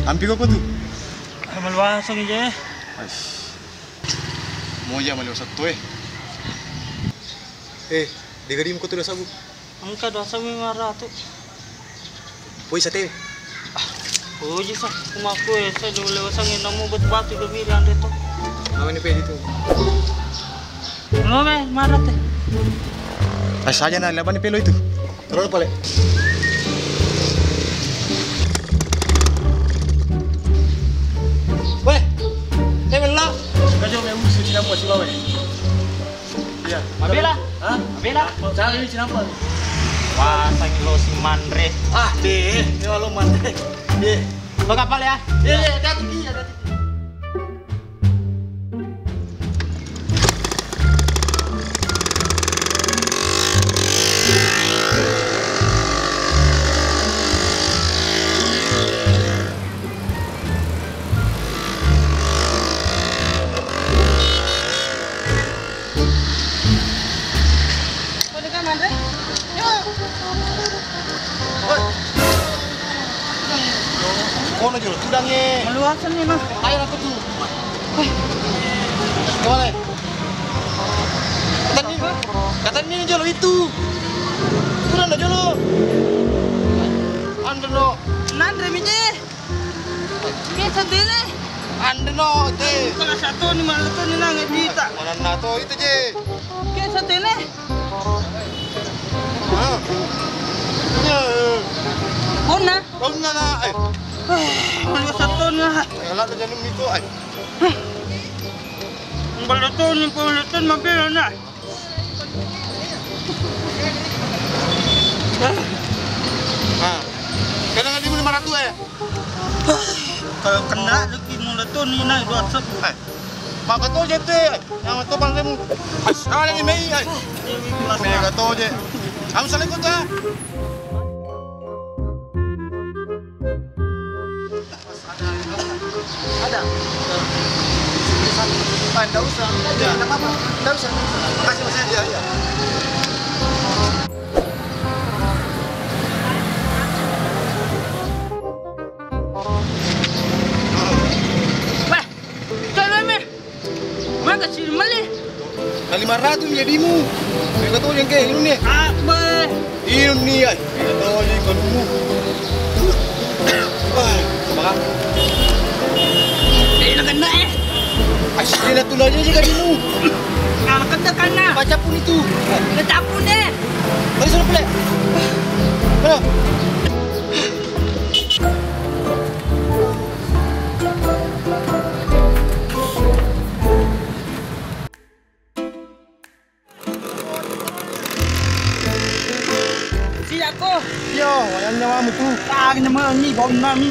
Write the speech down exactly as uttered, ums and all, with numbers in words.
Ampi koko tu? Maluaseng je. Ais. Moja mali wasatto e. Eh, degadimu ko tu dasagu. Engka dua sami maratu. Poi sate. Ah, uji sa, kumaku e, saya dulu lewat sangi namu batu-batu ke biri ande to. Apa ni pedi tu? Lo me marate. Ai saja na, lepas ni pelo itu. Terus pale. Weh, eh, melo. Kau jauh me musuh Cina buat si bawa. Iya. Mabela? Hah? Mabela? Cara ini kenapa? Wah, sangi lo si Manre. Ah, deh, ini lo Manre. Deh. Lo kapal ya? Iya, iya, hati-hati, iya, hati-hati. Kono jolo tudang e. Maluasan ni, nah. Ayo aku tu. Kemana? Katani, katani jolo itu. Tudang jolo. Ando no. Nanre mi je. Ke satene? Ande no te. Kalau satu ni malu tu ni nang cerita. Mana na to itu je. Ke satene? Ah. Ya. Bona? Bona na. Eh. Eh, malu satu ni lah. Kalau tu jangan itu ai. Malu tu ni, malu tu mampir na. Ah. Kena lima ratus ya? Kalau kena lagi mula tu ni naik dua ratus. Eh, maka tu je tu, eh. Yang tu paling lemu. Sekali ni mei, eh. Mega tu je. Am saling kota. Ada. Ah, nggak usah. Iya, nggak apa-apa. Nggak usah, nggak usah. Makasih, Mas, ya. Iya, iya. Weh, coba, Meh. Maka sini mali. Kali maratu jadimu. Mega to jengke, ini nih. Apa? Ini nih, ay. Mega to jengke kanumu. Wah, apa? Eh, nak kena, eh. Asli na tulanya juga dimu. Ah, kena, kena. Baca pun itu. Kita pun deh. Mari suruh pelek. Mana? Siap ko. Yo, wayang nyawamu tu. Ah, nyawa ni bau nami.